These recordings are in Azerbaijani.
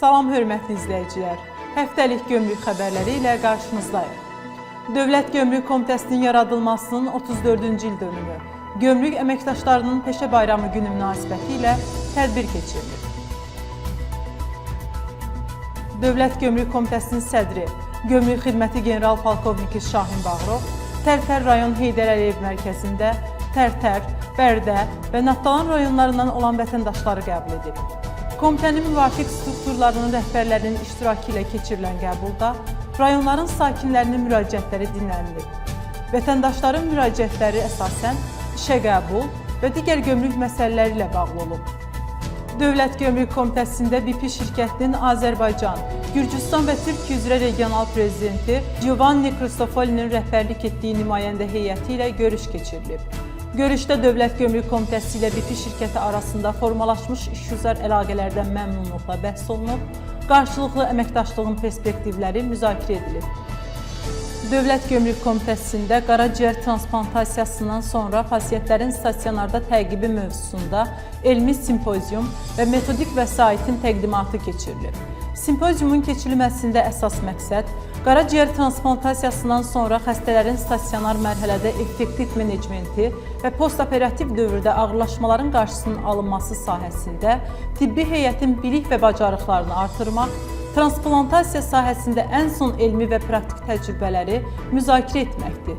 Salam hörmətli izləyicilər. Həftəlik gömrük xəbərləri ilə qarşınızdayıq. Dövlət Gömrük Komitəsinin yaradılmasının 34-cü il dönümü, gömrük əməkdaşlarının peşə bayramı günü münasibəti ilə tədbir keçirilir. Dövlət Gömrük Komitəsinin sədri, Gömrük Xidməti General Polkovniki Şahin Bağırov Tərtər rayon Heydər Əliyev mərkəzində Tərtər, Bərdə və Naftalan rayonlarından olan vətəndaşları qəbul edib. Komitənin müvafiq strukturlarının rəhbərlərinin iştirakı ilə keçirilən qəbulda rayonların sakinlərinin müraciətləri dinlənilib. Vətəndaşların müraciətləri əsasən işə qəbul və digər gömrük məsələləri ilə bağlı olub. Dövlət Gömrük Komitəsində BP şirkətinin Azərbaycan, Gürcüstan və Türkiyə üzrə regional prezidenti Giovanni Cristofolinin rəhbərlik etdiyi nümayəndə heyəti ilə görüş keçirilib. Görüşdə Dövlət Gömrük Komitəsi ilə BP şirkəti arasında formalaşmış işgüzar əlaqələrdən məmnunluqla bəhs olunub, qarşılıqlı əməkdaşlığın perspektivləri müzakirə edilib. Dövlət Gömrük Komitəsində qaraciyər transplantasiyasından sonra pasientlərin stasionarda təqibi mövzusunda elmi simpozium və metodik vəsaitin təqdimatı keçirilib. Simpoziumun keçirilməsində əsas məqsəd qaraciyər transplantasiyasından sonra xəstələrin stasionar mərhələdə effektiv menecmenti və postoperativ dövrdə ağırlaşmaların qarşısının alınması sahəsində tibbi heyətin bilik və bacarıqlarını artırmaq, transplantasiya sahəsində ən son elmi və praktik təcrübələri müzakirə etməkdir.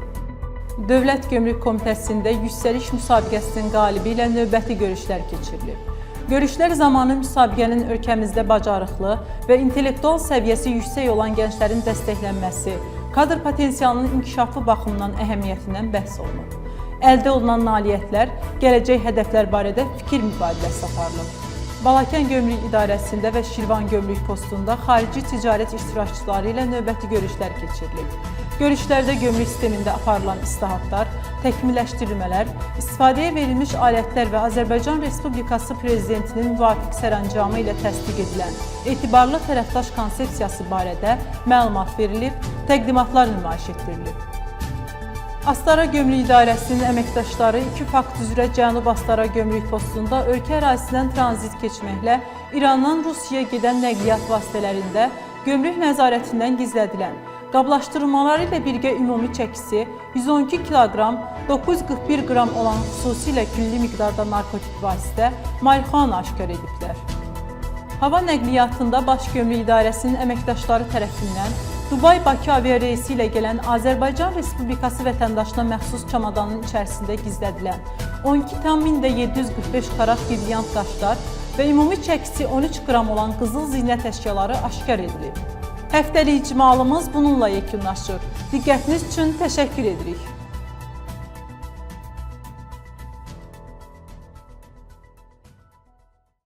Dövlət Gömrük Komitəsində yüksəliş müsabiqəsinin qalibi ilə növbəti görüşlər keçirilib. Görüşlər zamanı müsabiqənin ölkəmizdə bacarıqlı və intellektual səviyyəsi yüksək olan gənclərin dəstəklənməsi, kadr potensialının inkişafı baxımından əhəmiyyətindən bəhs olunub. Əldə olunan nailiyyətlər, gələcək hədəflər barədə fikir mübadiləsi aparılıb. Balakən Gömrük İdarəsində və Şirvan Gömrük Postunda xarici ticarət iştirakçıları ilə növbəti görüşlər keçirilib. Görüşlərdə gömrük sistemində aparılan islahatlar, təkmilləşdirilmələr, istifadəyə verilmiş alətlər və Azərbaycan Respublikası Prezidentinin müvafiq sərəncamı ilə təsdiq edilən etibarlı tərəfdaş konsepsiyası barədə məlumat verilib, təqdimatlar nümayiş etdirilib. Astara Gömrük İdarəsinin əməkdaşları iki fakt üzrə Cənub Astara Gömrük Postunda ölkə ərazisindən tranzit keçməklə İrandan Rusiyaya gedən nəqliyyat vasitələrində gömrük nəzarətindən gizlədilən qablaşdırılmaları ilə birgə ümumi çəkisi 112 kiloqram 941 qram olan xüsusilə külli miqdarda narkotik vasitə marixuana aşkar ediblər. Hava nəqliyyatında Baş Gömrük İdarəsinin əməkdaşları tərəfindən Dubay-Bakı aviareysi ilə gələn Azərbaycan Respublikası vətəndaşına məxsus çamadanın içərisində gizlədilən 12,745 karat brilyant daşlar və ümumi çəkisi 13 qram olan qızıl zinət əşyaları aşkar edilib. Həftəlik icmalımız bununla yekunlaşır. Diqqətiniz üçün təşəkkür edirik.